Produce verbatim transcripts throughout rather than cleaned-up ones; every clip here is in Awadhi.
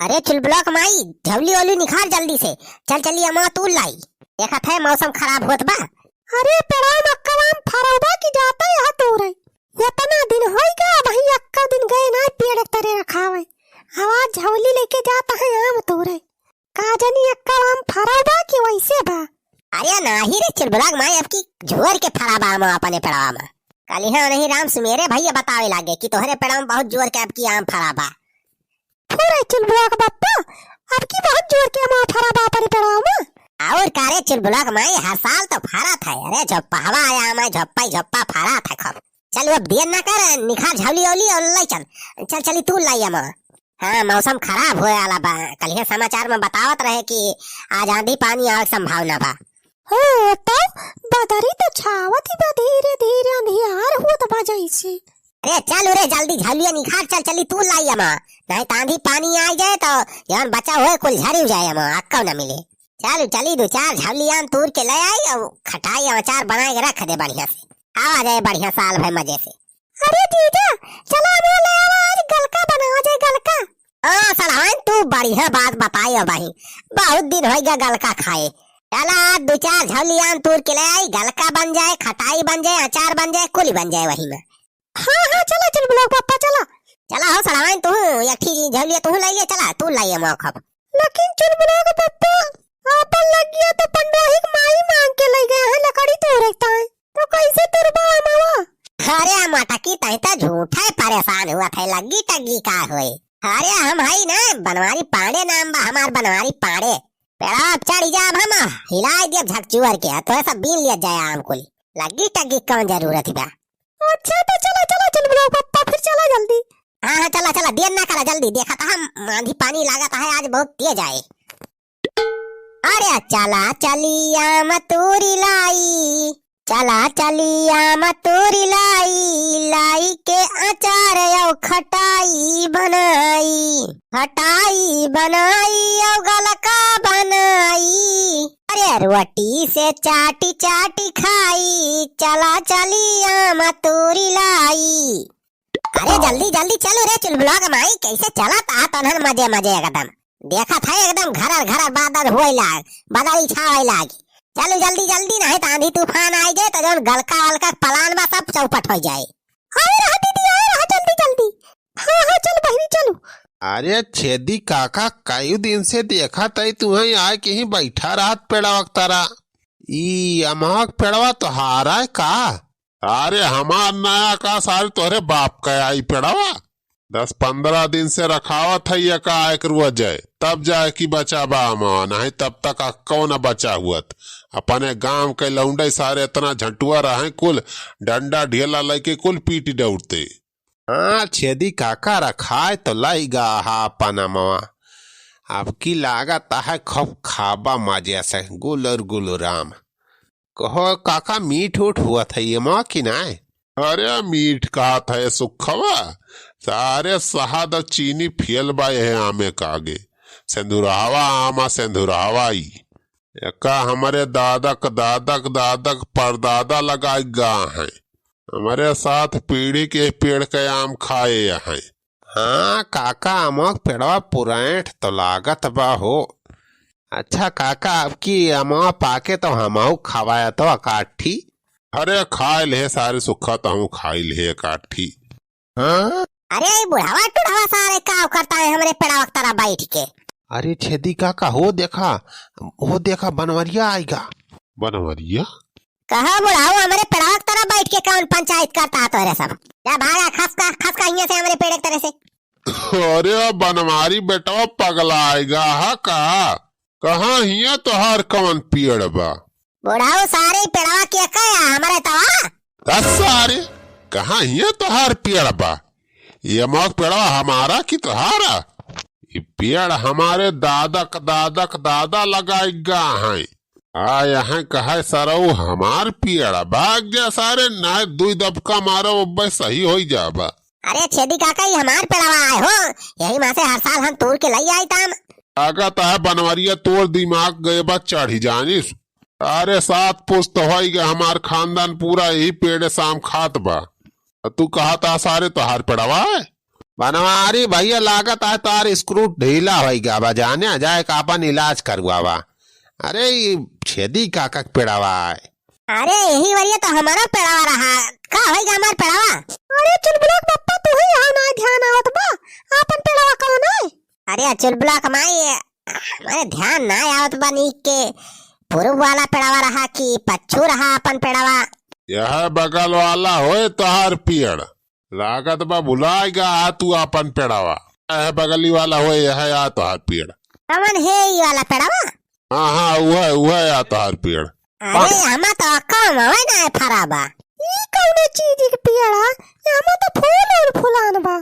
अरे चुलबुलवा क माई, झौली ओली निखार जल्दी से, चल चली अमवा तूर लाई। देखत है मौसम खराब होत बा। अरे पेड़वा मा अक्का आम फरल बा कि जाता यहाँ तूरे। एतना दिन होइगा, अबहीं अक्का दिन गए नाहीं पेड़ तरे रखावे। अब आज झौली लेके जाता है आम तूरे। का जानी अक्का आम फरल बा कि वैसे बा। अरे नाहीं रे चुलबुलवा क माई, अबकी जोर के फरा बा आम अपने पेड़वा मा। कलिहाँ नहीं राम सुमेरे भैया बतावे लागे कि तोहरे पेड़वा मा बहुत जोर के अबकी आम फरा बा। फुरे चुलबुलवा क बप्पा, अबकी बहुत जोर के आम फरा बा अपने पेड़वा मा। और का रे चुलबुलवा क माई, हर साल तो फरत है। अरे झोप्पा हवा आया, मैं झोप्पा ही झोप्पा फरत है खूब। चल अब देर ना कर, निखार झौली ओली और लाई चल। चल चली तूर लाई अमवा। हाँ, मौसम खराब होए वाला बा। कलिहाँ समाचार मा बतावत रहे कि आज आंधी पानी आवे के संभावना बा। हाँ, तब बदरी तो छावत ही बा, धीरे धीरे अंधियार होत बा जैसे। अरे चल रे, जल्दी झौलिया निखार, चल चली तूर लाई अमवा, नाहीं त आंधी पानी आ जाए तो जौन बचा होए कुल झरी जाए अमवा, अक्का न मिले। चल चली दो चार झौली आम तूर के ले आई और खटाई अचार बनाए के रख दे बढ़िया से, खावा जाए बढ़िया साल भर मजे से। अरे जीजा, चला अमवा ले आवा, आज गलका बनावा जाए, गलका। हाँ सड़वाइन, तू बढ़िया बात बताई हो भाई, बहुत दिन होइगा गलका खाए। चला आज दो चार झौली आम तूर के ले आई, गलका बन जाए, खटाई बन जाए, अचार बन जाए, कुली बन जाए वही मा। हाँ हाँ, चला चुलबुलवा क बप्पा, चला। चला हो सड़वाइन, तू एक ठी झौलिया तू ले ले, चला तूर लाई अमवा खूब। लेकिन चुलबुलवा क बप्पा, आपन लग्गिया तो पंडोही क माई मांग के ले गए हैं लकड़ी तूरे ताई, तो कैसे तुरबा अमवा? अरे मटकी, तही तो झूठे परेशान होत है, लग्गी टग्गी का होए। अरे हम हई ना बनवारी पांड़े, नाम बा हमार बनवारी पांड़े। पेड़वा पे चढ़ी जाब हम, हिलाई देब झकझुअर के, तोहे सब बीन लिया जाए आम कुल। लग्गी टग्गी कौन जरूरत बा? अच्छा तो चला, चला चुलबुलवा क बप्पा, फिर चला जल्दी। हाँ हाँ, चला चला, देर ना करा, जल्दी। देखा तो हम आंधी पानी लागत है आज बहुत तेज आए। अरे चला चली आम तूरी लाई, चला चली आम तूरी लाई, लाई के अचार औ खटाई बनाई, खटाई बनाई औ गलका बनाई। अरे रोटी से चाटी चाटी खाई, चला चली आम तूरी लाई। अरे जल्दी जल्दी चलो रे चुलबुलवा क माई, कैसे चलत आ तनहन मजे मजे एकदम। देखत है एकदम घरर घरर बादर होए लाग, बादल छावे लागी। चलो जल्दी जल्दी, नाहीं त आंधी तूफान आई जाए तो जौन गलका वलका क प्लान बा सब चौपट हो जाए। आए रहा दीदी, आए रहा जल्दी जल्दी। हाँ हाँ चल बहिनी चलो। अरे छेदी काका, कई दिन से देखत है तुहैं आए कहीं बैठा रहत पेड़वा क तरा। ई अमवा क पेड़वा तोहार है का? अरे हमार नया का सारे, तोहरे बाप का आई पेड़वा। दस पन्द्रह दिन से रखावत है, ये का एक रुआ जाए, तब जाए कि बचा बा अमवा, नाहीं तब तक अक्को न बचा हुअत। अपने गांव के लौंडे सारे इतना झंटुआ रहे, कुल डंडा ढेला लेके कुल पीट दौड़ते। हाँ छेदी काका, रखाए तो लइगा हा अपन अमवा। अब की लागत है खूब खाबा मजे से, गुलर गुलराम। कहो काका, मीठ उठ हुअत है ये मा कि नाय? अरे मीठ कहत है सुखवा, सारे शहद और चीनी फेल बा यह आमे का आगे। सेंधुरहवा आमा सेंधुरहवा ई। एका हमरे दादक दादक दादक परदादा लगाई गा हैं। हमरे साथ पीढ़ी के पेड़ के आम खाए हैं। हाँ काका, अमवा क पेड़वा पुरैठ तो लागत बा हो। अच्छा काका, अब की अमवा पाके तो हमहू खवाया तो एकाठी। अरे खाए ले सारे सुखा, तहूँ खाई ले एकाठी। हाँ? अरे ई बुढ़वा टुढ़वा सारे का करता है हमरे पेड़वा क तरा बैठ के? अरे छेदी काका, हो देखा, हो देखा बनवरिया आइगा। बनवरिया? कहो बुढ़ाऊ, हमरे पेड़वा के तरफ बैठ के कौन पंचायत करता है तोहरे सब? जा भागा, खसका, खसका हियां से हमरे पेड़ के तरह से। अरे बनवारी बेटवा पगला आएगा हा का? कहाँ हियां तोहार कौन पेड़ बा? बुढ़ाऊ सारे पेड़वा के कया हमरे तवा? दस सारे, कहाँ हियां तोहार पेड़ बा? ये मौत पेड़वा हमारा कि तोहारा? ई पेड़ हमारे दादा क दादा क दादा लगाई गा हैं। आ यहाँ कहे सरऊ हमार पेड़, भाग जा सारे, नाय दुई दबका मारो, अब्बे सही होई जाबा। अरे छेदी काका, ई हमार पेड़वा आए हो, यही माँ से हर साल हम तोड़ के लई आई ताम। लागत है बनवरिया तोर दिमाग गए बा चढ़ी जानिस। अरे सात पुस्त होई गए, हमार खानदान पूरा यही पेड़े साम खात बा। आ तू कहत आ सारे तोहार पेड़वा है? बनवारी भइया, लागत है तोहार screw ढीला होइ गा बा, जाने जाए का आपन इलाज करवावा। अरे, ई छेदी काका के पेड़वा है। अरे, यही वरिया तो हमारा पेड़वा रहा, का होइ गा हमार पेड़वा? अरे, चुलबुला के पप्पा, तू ही यहाँ ना ध्यान आवत बा, आपन पेड़वा कौन है? अरे, चुलबुला के माई, हमारे ध्यान ना आवत बा नीक के, पूरब वाला पेड़वा रहा कि पच्छू रहा आपन पेड़वा? यह बगल वाला होए तोहार पेड़। लागत बा भुलाइ गा तू आपन पेड़वा। यह बगली वाला होए, यह आ तोहार पेड़। कवन है ई वाला पेड़वा? हाँ, हाँ, उहै, उहै आ तोहार पेड़। अरे, हमा तो कम होए ना फरा बा। ई कौने चीज के पेड़ आ? हमा तो फूल उल फुलान बा।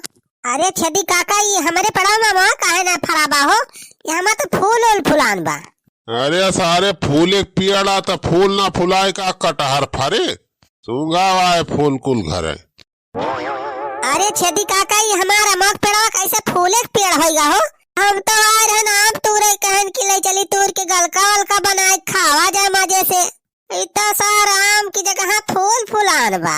अरे छेदी काका, ई हमरे पेड़वा में काहे ना फरा बा हो? ई हमा तो फूल उल फुलान बा। अरे सारे फूल एक पेड़ आ, तो फूल ना फुलाए का कटहर फरे? सूंघा हुआ है फूल कुल घरे। अरे छेदी काका, ई हमार अमवा के पेड़वा कैसे फूले के पेड़ होइगा हो? हम तो आए रहन आम तूरे, कहन कि ले चली तूर के गलका वलका बनाए खावा जाए मजे से। ई तो सार आम की जगह फूल फुलान बा।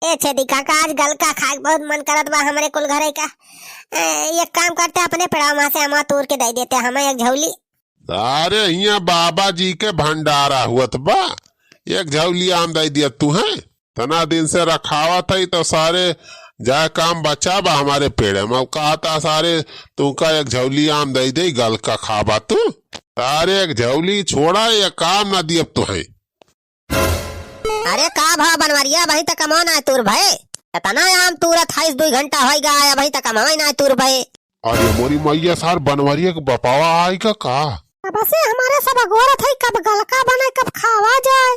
ए छेदी काका, आज गलका खाए के बहुत मन करत बा हमरे कुल घरे का। ए, एक काम करते, अपने पेड़वा में से अमवा तूर के दे देते हमें एक झौली। सारे हियाँ बाबा जी के भंडारा हुअत बा, एक झौली आम दे दिया तू है। तना दिन से रखावत है तो सारे जाए काम बचा बा हमारे पेड़े में। अब कहा था सारे तुमका एक झौली आम दे दे, गलका खाबा तू। सारे एक झौली छोड़ा, एक आम ना दियब तू है। अरे का भा बनवरिया, अबहीं तक अमवा नाय तूर भए? एतना आम तूरत हइस, दुइ घंटा होइ गा, अबहीं तक अमवा नाय तूर भए। अरे मोरी मइया, सार बनवरिया के बपावा आइगा का? अब से हमारे सब अगोरत है, कब गलका बने, कब खावा जाए।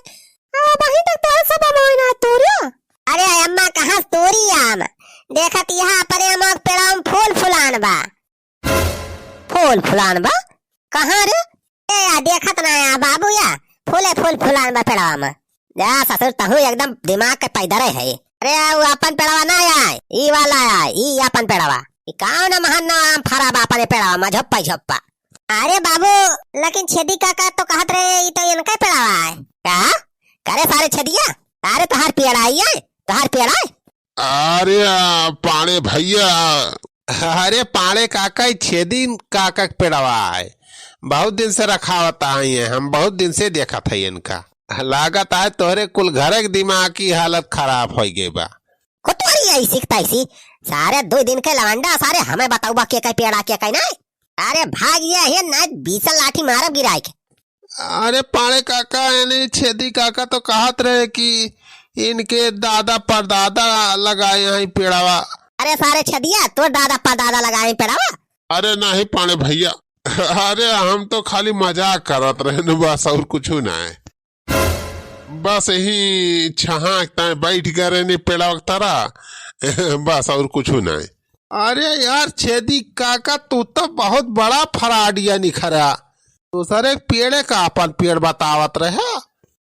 अब अबहीं तक तोहरे सब अमवा नाय तूरिया। अरे अम्मा, कहाँ तूरी आम? देखत यहाँ अपने अमवा के पेड़वा में फूल फुलान बा। फूल फुलान बा? कहाँ रे? ए या, देखत ना या बाबू या, फूले फूल फुलान बा पेड़वा में। जा ससुर, तहूँ एकदम दिमाग के पैदरे है। अरे, वो अपन पेड़वा ना आए, ई वाला आए, ई अपन पेड़वा। ई कौन महन ना आम फरा बा अपने पेड़वा में, झोप्पा ही झोप्पा। अरे बाबू, लेकिन छेदी काका तो कहत रहे, ई तो इनका पेड़वा है। का? करे सारे छेदिया, अरे तोहार पेड़ आई है, तोहार पेड़ आए। अरे, आ, पाड़े भइया। अरे पाड़े काका, ई छेदी काका के पेड़वा है, बहुत दिन से रखावत आई है, हम बहुत दिन से देखत है इनका। लागत है तोहरे कुल घरे के दिमाग की हालत खराब होइ गई बा। कुतवारी ऐसी के तैसी, सारे दुइ दिन के लवंडा, सारे हमें बताउबा के कई पेड़ा के कई नाय। अरे भाग ये है नाय, बीसन लाठी मारब गिराए के। अरे पाड़े काका, यानी छेदी काका तो कहत रहे कि इनके दादा परदादा लगाए हैं पेड़वा। अरे सारे छेदिया, तोर दादा परदादा लगाए हैं पेड़वा? अरे नहीं पाड़े भइया, अरे हम तो खाली मजाक करत रहे न, बस और कुछ ना है। बस यही छहाँ ताए बैठ गए रहने पेड़वा के तरा, बस और कुछ नहीं। अरे यार छेदी काका, तू तो बहुत बड़ा फराडिया निखरा। दूसरे पेड़े का अपन पेड़ बतावत रहे।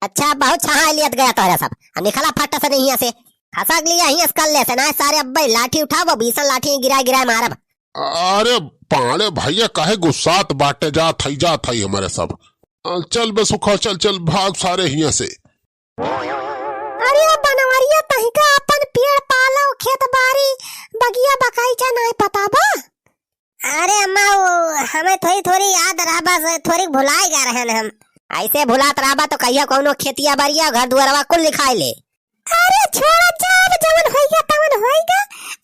अच्छा, बहुत छहाँ लियत गया तोहरे सब। अब निकला फट से नहीं हियाँ से। खसक लिया हियाँ से कर ले से, ना सारे अब्बे लाठी उठाबो, बीसन लाठी गिराए गिराए मारब। अरे पाड़े भइया, काहे गुस्सात बाटे, जात हई, जात हई हमारे सब। अ, चल बे सुखा, चल, चल, भाग सारे हियाँ से। अरे ओ बनवरिया, तहिका अपन पेड़ पालो, खेत बारी, बगिया बगइचा नाय पता बा? अरे अम्मा, वो हमें थोड़ी थोड़ी याद रहा, बस थोड़ी भुलाए गा रहन हम। ऐसे भुलात रहबा तो कहिया कौनो खेतिया बारिया, घर दुआरवा कुल लिखाए ले। अरे छोड़ा, जा, अब जवन होइगा तवन होइगा।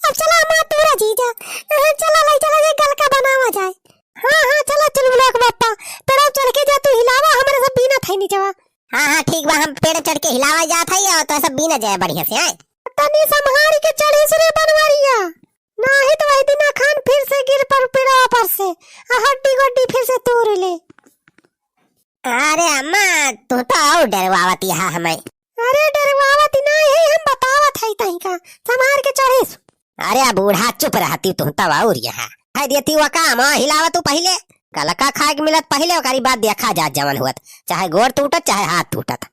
अब चला अम्मा तूरा जीजा, अ, चला लाई चला, ये गलका बनावा जाए। हाँ हाँ, चला चुलबुला के पप्पा, पेड़वा चढ़ के जा तू हिलावा, हमरे सब बीनत है नीचवा। हाँ हाँ ठीक बा, हम पेड़ चढ़ के हिलावा जात है और तो सब बीना जाए बढ़िया से, आए। तनी संभारी के चढ़िस रे बनवरिया, नाही तो वही दिना खान फिर से गिर पर पेड़वा पर से, आ हड्डी गोड्डी फिर से तूर ले। अरे अम्मा, तू तो और डरवावत यहाँ हमें। अरे डरवावत ही नहीं है, हम बतावत है तहिका, संभार के चढ़िस। अरे बूढ़ा चुप रहती तू तब और यहाँ। है देती वो काम, हाँ, हिलावा तू पहिले। गलका खाए के मिलत पहिले, ओकरी बाद देखा जात जवन हुअत। चाहे गोड़ टूटत, चाहे हाथ टूटत।